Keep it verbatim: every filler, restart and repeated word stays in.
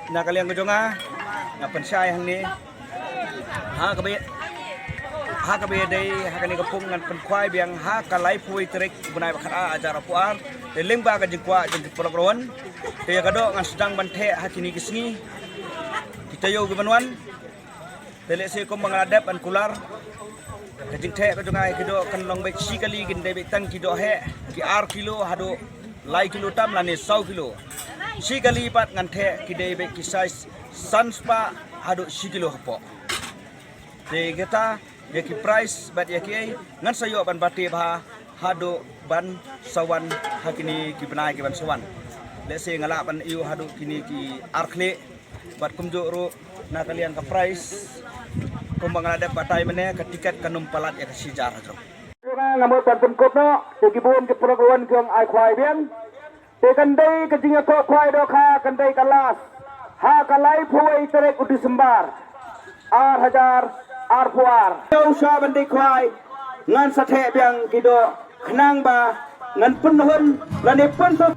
Na ka liang ka jong nga, nga pynshai hangne ha kaba, ha kaba dei ha kane ka pung ngan pynkhwai biang ha ka laiphew tarik u bnai ba khatar hajar arphew ar. Te lyngba ka jingkwah jong ki paralok rawan, te ïa ka doh ngan sdang ban theh ha kine ki sngi. Kita ïoh ki ban wan. Te lehse kumba nga la dep ban kular, ka jingtheh ka jong nga ïa ki doh kan long beit shi kali, kin dei beit tang ki doh heh ki ar kilo haduh lai kilo tam lane saw kilo. Shi kali pat ngan theh ki dei beit ki size san spah haduh shi kilo hapoh. Te kita ïa ki price bad ïa ki ei ngan sa ïoh ban bati bha haduh ban sa wan ha kine ki bnai ki ban sa wan. Lehse nga lah ban ïoh haduh kine ki ar khlieh. Bad kumjuh ruh na ka liang ka price, kumba nga la dep batai mynne, ka tiket kan ym palat ïa ka shi hajar hajrong. Nga mut ban pynkup noh, te ki bun ki paralok rawan ki ong ai khwai biang. Te kan dei ka jingïakob khwai dohkha kan dei ka last ha ka laiphew tarik u December ar hajar arphew ar. Ïa u sha ban dei khwai ngan sa theh biang ki doh khnang ba ngan pynhun lane pynhun.